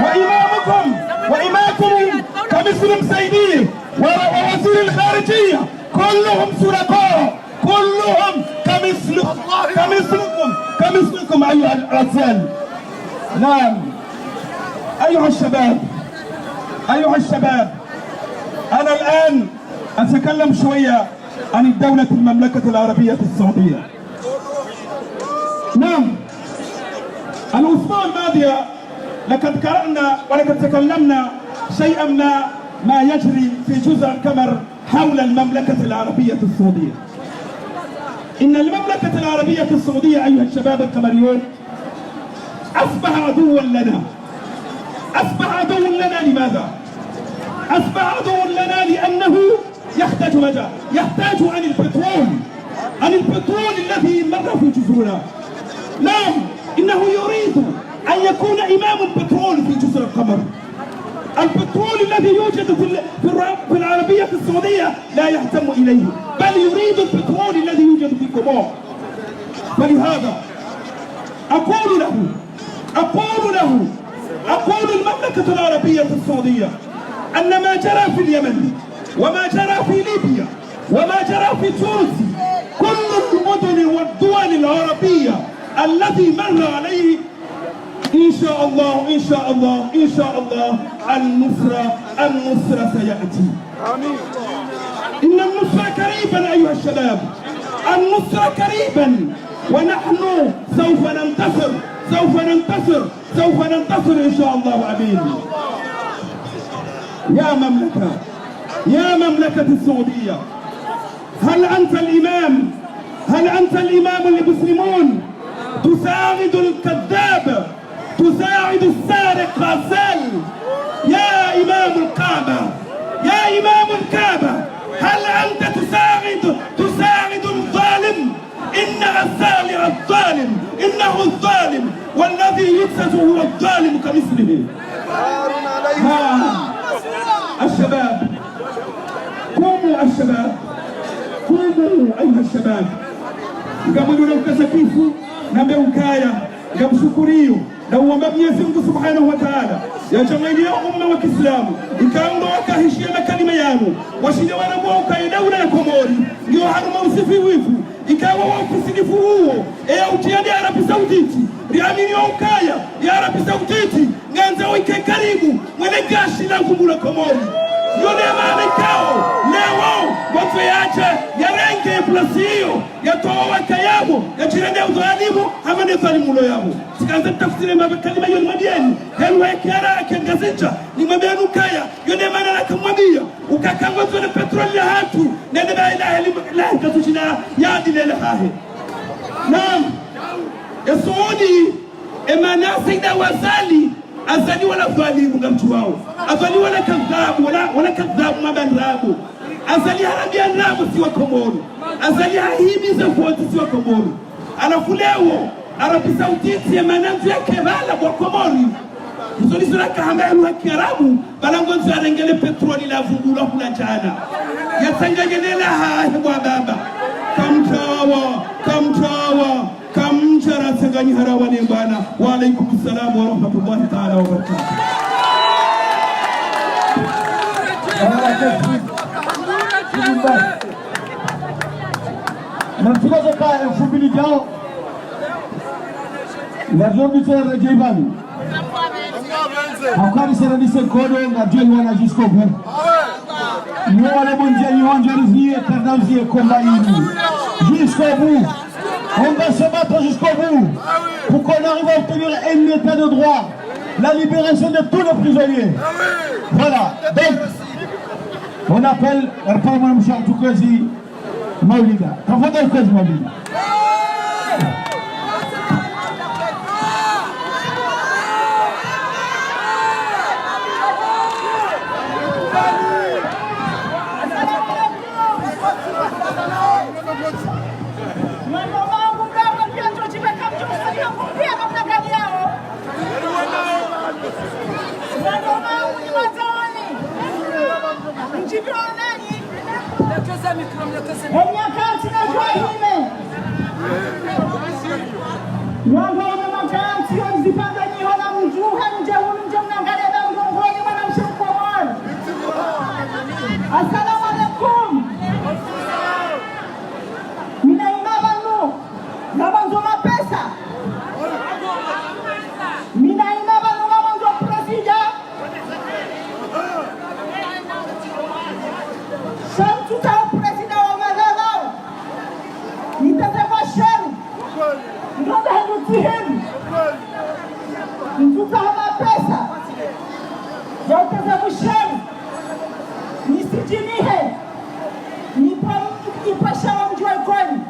وإمامكم، وإمامكم كمثل مسيدي و-، ووزير الخارجية، كلهم سرقاء، كلهم كمثلكم، كمثلكم، كمثلكم أيها الغزال. نعم. أيها الشباب، أيها الشباب، أنا الآن أتكلم شوية عن الدولة المملكة العربية السعودية. نعم، الأسبوع الماضية لقد قرأنا ولقد تكلمنا شيئا ما، ما يجري في جزر القمر حول المملكة العربية السعودية. إن المملكة العربية السعودية أيها الشباب القمريون أصبح عدوا لنا. أصبح عدوا لنا لماذا؟ أصبح عدوا لنا لأنه يحتاج ماذا؟ يحتاج عن البترول، عن البترول الذي مر في جزرنا. نعم، إنه يريد أن يكون إمام بترول في جزر القمر. البترول الذي يوجد في ال-، في الر-، في العربية السعودية لا يهتم إليه، بل يريد البترول الذي يوجد في كومور. فلهذا أقول له، أقول له، أقول المملكة العربية السعودية أن ما جرى في اليمن وما جرى في ليبيا وما جرى في تونس، كل المدن والدول العربية الذي مر عليه، إن شاء الله، إن شاء الله، إن شاء الله، النصرة، النصرة سيأتي. إن النصرة قريبا أيها الشباب، النصرة قريبا، ونحن سوف ننتصر، سوف ننتصر، سوف ننتصر إن شاء الله. آمين. يا مملكة، يا مملكة السعودية، هل أنت الإمام؟ هل أنت الإمام المسلمون؟ تساعد الكذاب، تساعد السارق غزال. يا إمام الكعبة، يا إمام الكعبة، هل أنت تساعد، تساعد الظالم؟ إن غزال الظالم، إنه الظالم، والذي يقصد هو الظالم كمثله. ها، الشباب، قوموا الشباب، قوموا أيها الشباب. Ngamdjo ukaza kifu, nambe ukaya, ngamshukuriyo, na uomba Mwenyezi Mungu Subhanahu wa Ta'ala, yadjaaliye umma wa Kiislamu, ikao ndo wakahishiya makalima yanu, washinde wanamwa ukaya daula ya Komori, ngiyo harumwa usifiwifu, ikao wo usifiwifu uwo, eya utiyani Arabie Saoudite, riamini ukaya, ya Arabie Saoudite, ngandzo ike karibu, mwene gashi la ngumula Komori. Yo nde maana ikao, leo, motro yadje, yarenge plasi iyo, yatowe wakayapvo, yadjirende udhwalimu, hama ne dhwalimu lo yapvo. Tsikandza tafsiri makalima yo nimwambiyeni, helu hekara, hake Ngazidja, nimwambiyeni ukaya, yo nde maana nakamwambiya, ukaya ngamdjo ne petroli ya hatru, nende ba ilaha illa Allah, katsushina ya adili le hahe. Naam, e Saudi, e maana Saida Wazali, Azali wala dhwalimu ngamdjuwao. Azali wala kadhabu, wala, wala kadhabu mabandrabo. Azali harambia ndrabo si Wakomori. Azali hahimiza vote si Wakomori. Halafu leo, harapvisa utiti ye manandzu yake pvala bo Wakomori. Msolisi la kahamba ya lugha ya Kiarabu, pvala ngondzo yarenge le pétrole la vungulwa hula djana. Yatsanganye ne lahahe bo wababa. Kamdjawa, kamdjawa. Kamdjara tsanganyi harawa ne bwana. Wa alaikum salam wa rahmatullahi ta'ala wa barakatuh. Namtulaze ka elfu mbili djao. Ngazo mbitse redjei pvanu. Hakari sera dise kodo ngadjo iwana jusqu'au bout. Nous allons mondial, nous allons jusqu'au bout. Jusqu'au bout. On va se battre jusqu'au bout pour qu'on arrive à obtenir un état de droit, la libération de tous les prisonniers. Voilà. Donc, on appelle, répond-moi, monsieur Artukwezi Maulida. Tafadhali Kwezi Maulida. Mdjipvonani. Enyakati na djwahime. Wamba wana makati, wazipanda nyiho na mdjuhe, mdje hunu, mdje mnangale na mgongoni, mwanamshe Mkomori. Assalamu alaikum. Mina ima pvanu, ngamandzo mapesa. Mina ima pvanu, ngamandzo prezida. Sha mtsutsaha prezida wa madharau. Niteze vwasheru. Ndonda henu tiheni. Mtsutsaha mapesa. Yauteze vwasheru. Nisidjinihe. Nipva, nipva shawo mdji wa Ikoni.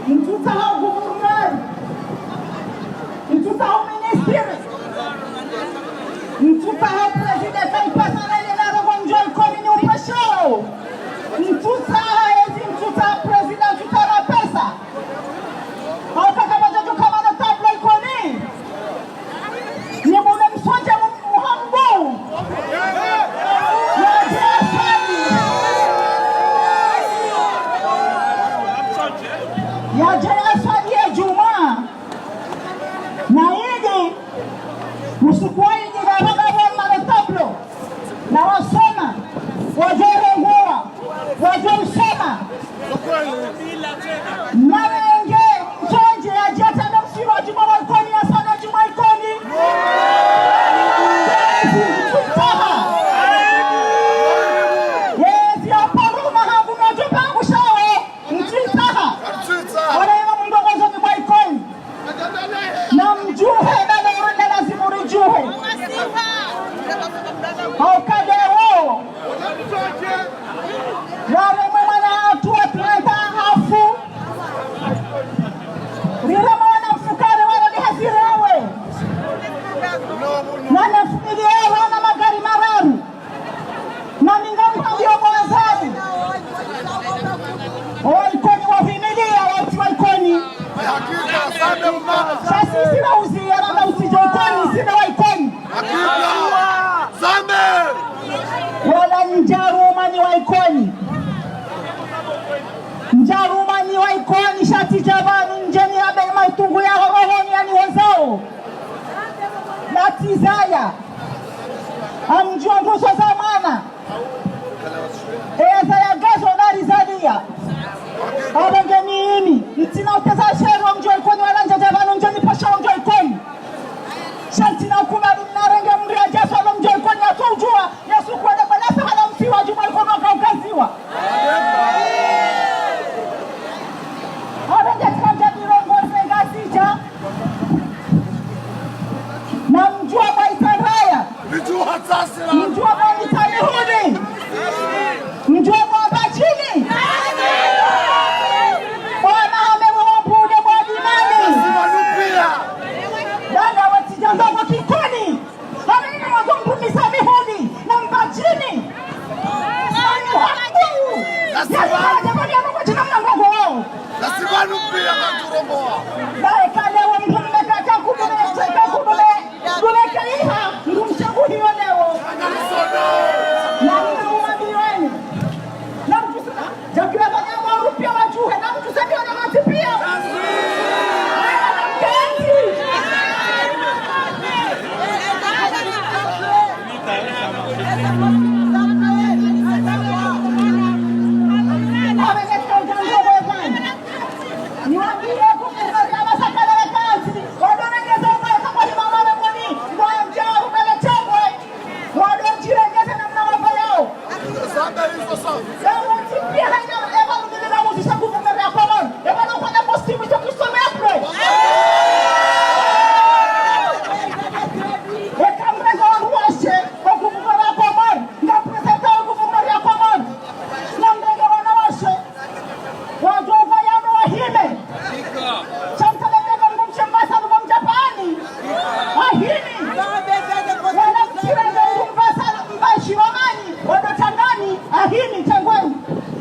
Mtsutsaha gouverneur. Mtsutsaha ministre. Mtsutsaha prezida kaipasa na ile naro mdji wa Ikoni ni upvashawo. Mtsutsaha ezi, mtsutsaha prezida, mtsutsaha mapesa. Hauka kama djadjo kama na tablo Ikoni. Ni mume msonje mu-, muhambu. Yadje aswali. Yadje aswali ye djumwa. Na idi, usiku wa idi, ngapvo ngapvo mano tablo. Na wasoma, wadjo renguwa, wadjo usoma. Mwanamshe msonje yadje atsambe msiba djumwa wa Ikoni, yaswali djumwa Ikoni. Yezi mtsutsaha. Yezi aparo mahangu nodjo pangushawo. Mtsutsaha. Wala ima mndrongozo ni mwa Ikoni. Na mdjuhe, bana urenda lazimu ridjuhe. Hauka leo. Raremwe mwana hatru wa trenta hafu. Riremwe mwana mfukare wala ni hazirewe. Mwana mfumili ewa na magari mararu. Na mi ngamhambio bo Azali. Wa Ikoni wahimiliya, wati wa Ikoni. Sha sisi na uziya na usidjo Ikoni, sisi wa Ikoni. Wala ndjaruma ni wa Ikoni. Ndjaruma ni wa Ikoni, sha tsidja pvanu ndjeni yabe mautungu ya rohoni yani wenzao. Na tsi zaya. Amdjuwa nguzo za mwana. Eza ya gazo na rizaliya. Abenge mimi. Ntsina uteza sheru wa mdji wa Ikoni wala ndjadja pvanu ndjeni pasha wa mdji wa Ikoni. Sha ntsina ukubali mnarenge mndru yadja swali mdji wa Ikoni yatso udjuwa. Yesu kwele kwele sahala msiwa djumwa Ikoni wakaukaziwa. Abenge tsikandja mirongo ze Ngazidja. Na mdjuwa mwa Itaraya. Mdjuwa mwa Itarihuni. Mdjuwa mwa Bachini. Bwana hame wa Hime. Sha mtsaha mbe mdru mshe mbasa luko mdjapvani. Ahini. Wala mtsira mbe mdru mbasa mbashi wa mani. Wado tangani. Ahini tengweni.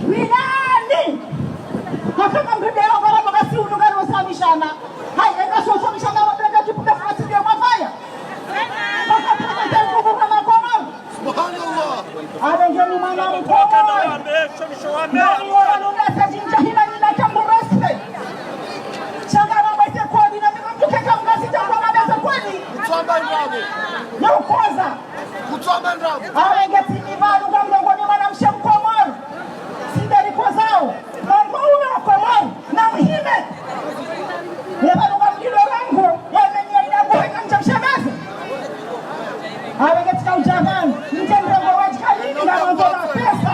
Rilani. Hakama mride yo ngara mba kasi unu ngari wasamishana. Hayi, eka so samishana wa bega tipu da fasi ya mafaya. Wakati wa mtengu kwa makomoro. Subhanallah. Awe ngeni mwana mkomori. Nani wala nuna sa jinja hima nina tambu respect. Shanga na mwese kweli na mimi mtuke kama ngasi tambu na meza kweli. Kutsamba ndrabo. Na ukoza. Kutsamba ndrabo. Awe ngeti ni balu kwa mlongo ni mwana mshe mkomori. Sindari kozao. Mlongo una mkomori. Na muhime. Yeba luka mdilo rangu. Yemeni ya ila kuhe kamcha mshemeze. Awe katika ujabani, mdje mrongo wa djikali, ngamwandzo mapesa.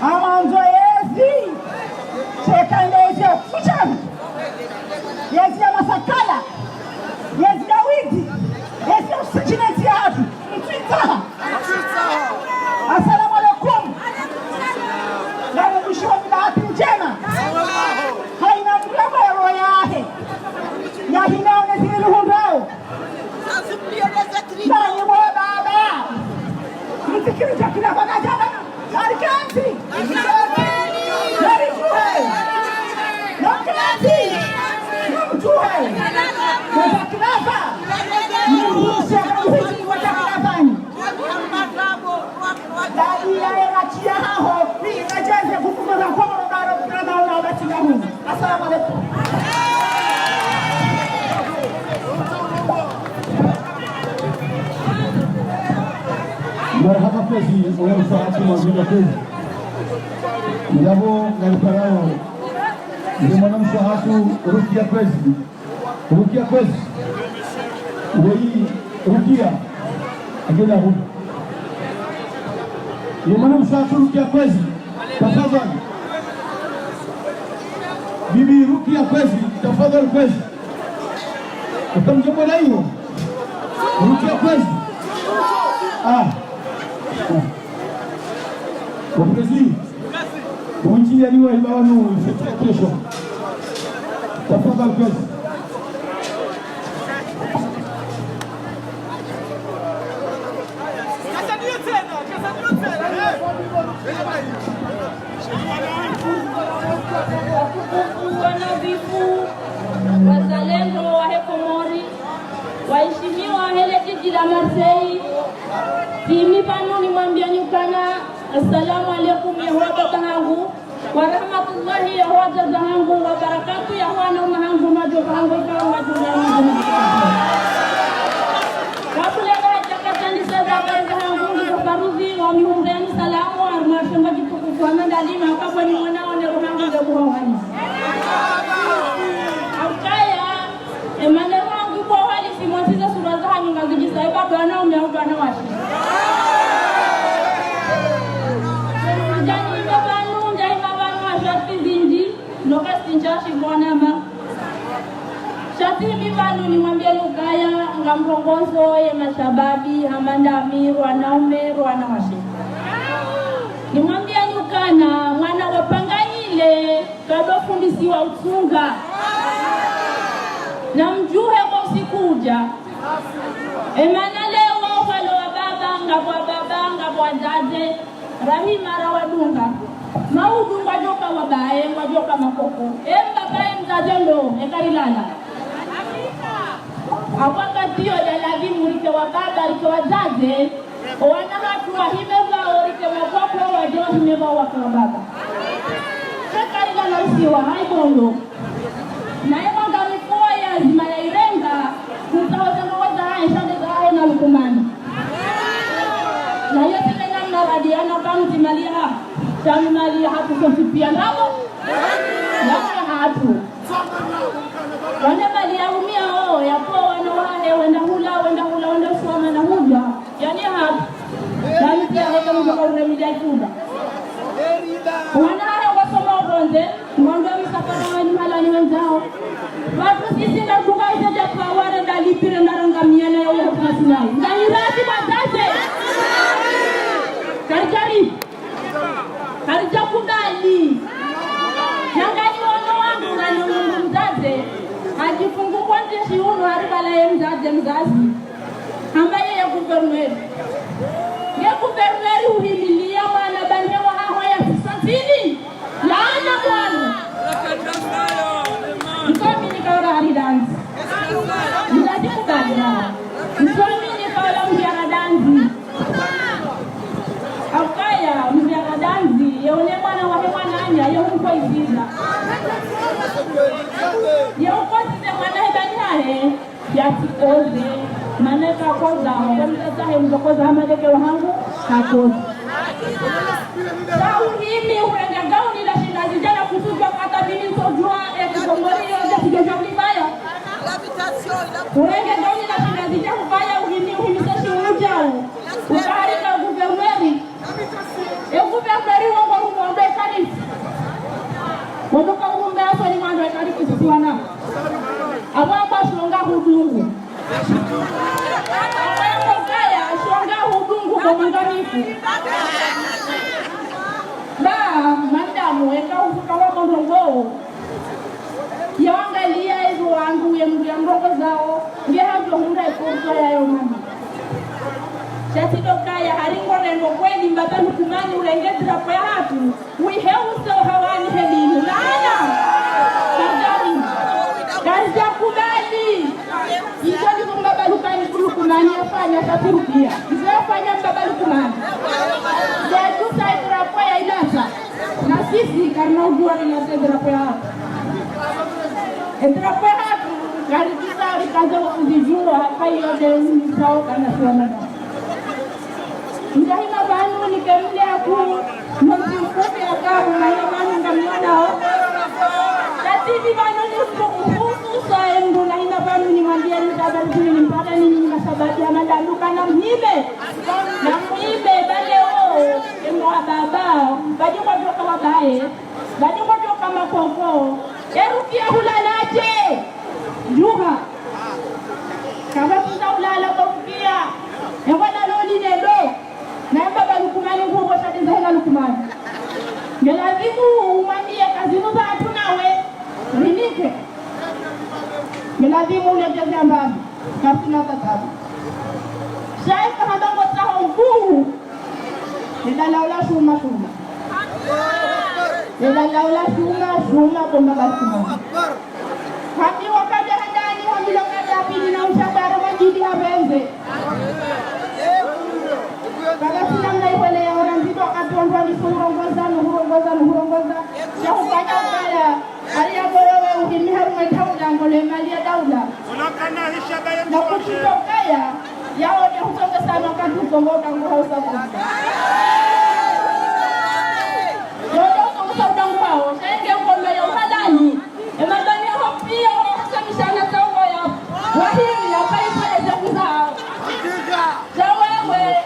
Ngamwandzo yezi. Sheka nde yezi ya kuchani. Yezi ya masakala. Yezi ya widi. Yezi ya usikineti ya hatu. Mtwitsaha. Assalamu alaikum. Ngamumshiwa ni bahati ndjema. Hayina mdru ya roho yahe. Yahina onezile luhundrao. Nani bo baba? Mtsikiri chakula kwa kajaba. Nariketi. Narituhe. Nariketi. Namtuhe. Kwa chakula. Nimrushe kwa mhisi kwa chakula. Dadi ya eratia haho, ni kajeze kukumana kwa mdaro, kuna na ula wa tingamu. Assalamu alaikum. Marahaba kwezi, oya msa hatu mazima kwezi. Ndabo ngaliparao, nde mwana msa hatu Rukia kwezi. Rukia kwezi. Weyi Rukia. Agenda hu. Ye mwana msa hatu Rukia kwezi. Tafadhali. Bibi Rukia kwezi. Tafadhali kwezi. Utamjembo na hiyo. Rukia kwezi. Ah. Ah. Wa président. Wunji ya niwa hiba wanu, fête ya kesho. Tafadhali kwezi. Watukufu, wanadhifu, wazalendo wahe Komori, waheshimiwa hele jiji la Marseille, tsimi pvanu nimwambianyi ukana, assalamu alaikum, ya hwa baba hangu. Wa rahmatullahi ya hwa djadja hangu, wa barakatuh ya hwa wananya hangu, madjomba hangu, ikao madjomba hangu. Kabla ya hata katani sa za habari za hangu, niko faradhwi, wa mihundreni salamu, harumwa shamba shitukufu, wa mandalima, kabla ni mwana wa nero hangu, nde kuwa wani. Haukaya, Emana wangu kwa hali si mwasiza sura za hanyu ngazidjisa, eba bwana ume au bwana washe. Ndjani ndo pvanu, ndjani mapvanu wa sharti zindji, noka sindja shi mwana ma. Sharti mi pvanu nimwambie lukaya, ngamrongozo ye mashababi, hama ndami, wanaume, wanawashe. Nimwambie lukana, mwana wa Panganyile, kadofundisiwa utsunga. Namdjuhe kwa usiku udja. Emana leo walo wa baba, ngapvo wa baba, ngapvo wa dzadze. Rahima ra wadunga. Maudu ngwadjoka wa baye, ngwadjoka makoko. Emba baye mdzadze ndo, ekarilala. Awakati yo ya lazimu rike wa baba, rike wa dzadze. Owana hatru wahime pvao rike makoko wadjo wahime pvao wake wa baba. Sheka ila na usiwa, hayi bondo. Naye mwanga mikuwa ya zima ya irenga, kutsaho zengo weza hayi shande za hayi na lukumani. Na yote mena mna radi ya na kamu ti mali ya, shami mali ya hatru sosi pia ndrabo, ya hatru. Wane mali ya umia o, ya kuwa wana wahe, wenda hula, wenda hula, wenda usoma na hudja. Yani hapvi. Nami pia heka mdjoka uremida ikunda. Wana haya wasoma opvondze, ngwambe misafara wanyu halani wendzao. Watru sisi nda kuka ite dja pvaware nda lipvire nda ranga miana ya uwe hukuma sinai. Nda hirati mazaze. Kari kari. Karidja kubali. Na Yeshi unu haribala ye mdzadze mzazi. Hamba yeye gouverneur. Ye gouverneur uhimilia mwana bande wahaho ya sisantini. Laana mwana. Ntsomini kaula hari dandzi. Mzazi kubali ya. Ntsomini kaula mdjara dandzi. Haukaya, mdjara dandzi, ye une mwana wahe mwananya, ye umkoiziza. Ye ukoizize mwana he bani hahe, yatsikoze, mana kakoza, wako mtata he mtokoza hama leke wahangu, kakoza. Sa uhimi, urenge gauni la shingazidja na kutsudjwa hata mimi ntsodjwa, e, kikomori yo, dja kidjo djwa ulibaya. Urenge gauni la shingazidja kubaya, uhimi, uhimi se shi udjao. Ukaharika gouverneur. E gouverneur wongo rumombe kalisi. Wondoka urumbe asoni mwando e kalisi sisiwana. Abo amba shonga hudungu. Abo amba kaya shonga hudungu kwa mwangamifu. Ba, madamu, eka ufuka wa mondrongo. Yawangalia ezo wangu ye mndru ya mrongozawo, nge hadjo hundra e fursa yayo mama. Sha tsi ndo kaya, hari ngo rengo kweli mbaba Lukumani urenge drapo yahatru, wihe uso hawani he linu. Laana! Kazami. Karidja kubali. Izo ndizo mbaba Lukumani, Lukumani yafanya, sha tsi rudia. Izo yafanya mbaba Lukumani. Nde tusa e drapo ya ilasa. Na sisi, karina udjua rilase drapo yahatru. E drapo yahatru, karitsisa rikaze wa kuzidjua, haka iyo nde unisao kana siwana na. Ndjahima pvanu nike mle aku, no mtsi mfupi akabu, na hina pvanu ngamwonao. Tatibi pvanu ni mfuku, mfuku sa embu, na hina pvanu nimwambie nitabari kuni nimpara ni nina sababu ya madamu kana mhime. Na mhime, bale o, embo wa baba, badi kwa djoka wa baye. Badi kwadjoka makoko. E Rukia hulala dje? Djuha. Kapvatsi za hulala kwa Rukia. E wala loni lelo. Na mbaba Lukumani nguo shadi za hela Lukumani. Nge lazimu umwambie ka zinu zahatru nawe. Rinike. Nge lazimu ulegeze mbapvi. Kapvatsina tatabu. Sha eka hamba ngotsaho mvuu. Neda laula shuma shuma. Neda laula shuma shuma bomba basima. Hambi wakadja handani, hambi lo kadja pili na ushabara majidi habenze. Kapvatsina mna ihwele ya ora ndzito wakati wandru walisu hurongoza, no hurongoza, no hurongoza. Sha hufanya ukaya. Hali ya boro we uhimi harumwa e daula, ngole mali ya daula. Na kutsi ndo kaya, yawo nde hutsongesa no kandru tsongo udangu hausa kusa. Yawo nde hutsongesa udangu hao, sha enge ngome ya uhalali. E madani ya hopia, wa hasa mishana tsongo ya. Wahimi, ya paipa ya zakuza hao. Sha wewe,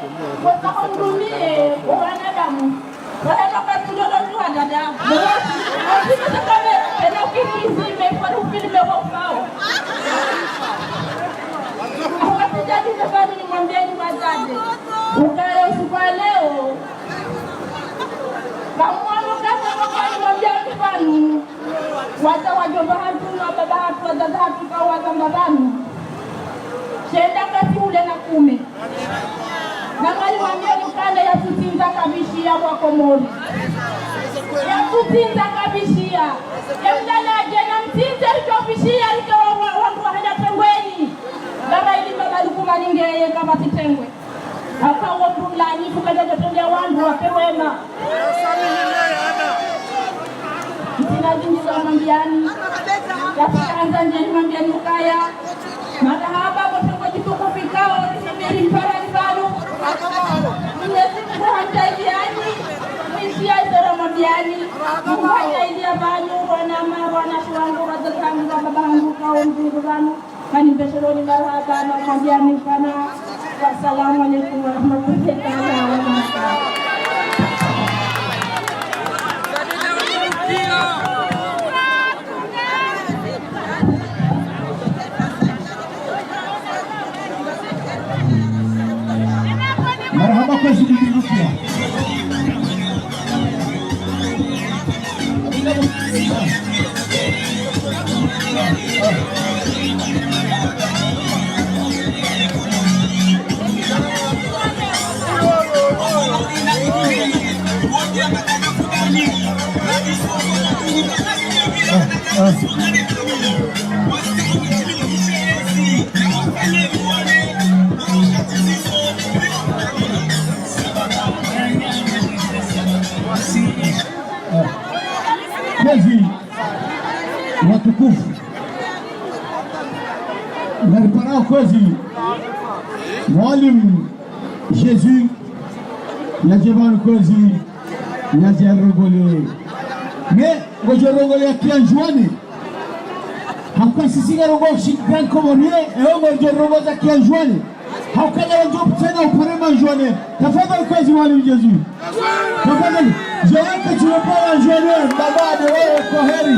wotsaho mrumie, wa wanadamu. Wahema kwa tundo lo tuwa dada. Mwosi. Ati mese kame, pena ukini izime, kwa ufilme wa ufao. Wakati jadi nefani nimwambieni wadzadze. Ukaya usiku wa leo. Kamwano kasa wakati nimwambieni pvanu. Wadza wadjomba hatru, na baba hatru, wadzadze hatru, ka wadzamba pvanu. Shenda kasi ule na kume. Na ngamwambieni ukaya yatsutsindza kabishiya wa Komori. Yatsutsindza kabishiya. Ye mdala dje na mtsindze rike ubishiya rike wa, wa, wandru wahenda tengweni. Ngara ili mbaba Lukumani ngeye kapvatsi tengwe. Haka wo mdru mlanyi fukadja djotolea wandru wape wema. Ntsina zindji za mwambiani. Yafika handza ndjeni mwambiani ukaya. Marahaba, bote kwa djitukufu ikao, nisubiri mpara ni pvanu. Mwenyezi Mungu hamsaidiani, mwishiya izo ramwambiani. Mungu hamsaidia pvanu, wanama, wanashe wangu, wadzadze wangu, wababa wangu, kao mzungu pvanu. Kani mbesheloni marahaba, na mwambiani ukana. Wassalamu alaikum warahmatullahi taala wabarakatuh. Marahaba kwa Sidi Rukia. Ah, ah. Ah. Kwezi, watukufu. Ngaripara kwezi. Mwalimu Jésus, yadje pvanu kwezi, yadje yarongole. Mais, ngodjo rongole ya kiandjwani. Hauka sisi ngarongoao shi grand comorien, ewe ngodjo rongoa za kiandjwani. Hauka na wandjo pvutsa na upare mandjwani. Tafadhali kwezi mwalimu Jésus. Tafadhali. Je veux que tu réponds à Joël, baba de wewe, kwaheri.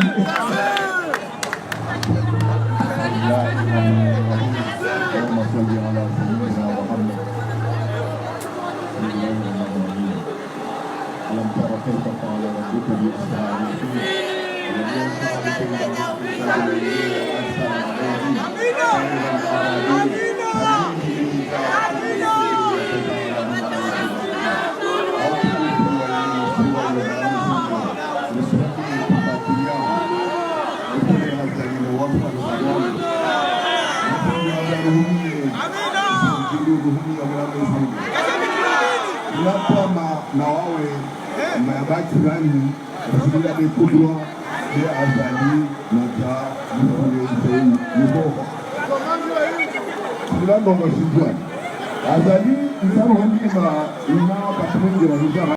اللهم صل على سيدنا محمد. بسم الله الرحمن الرحيم. ألم تر كيف فعل ربك بأصحاب الفيل؟ ألم يجعل كيدهم في تضليل وأرسل عليهم طيرا أبابيل ترميهم بحجارة من سجيل فجعلهم كعصف مأكول. أو كعصف مأكول. Azali ni wafu wa Azali. Wafu wa Azali humye. Amina. Zili ruhuni ya mwana mwezi. Lapvwa ma, na wawe, ma ya baki rani, zili ya bekudwa, ya Azali, na za, mfule, zeli, yuko. Kula ndongo shidjwani. Azali, ntsaru handi ma, ina, patringi, na hijara.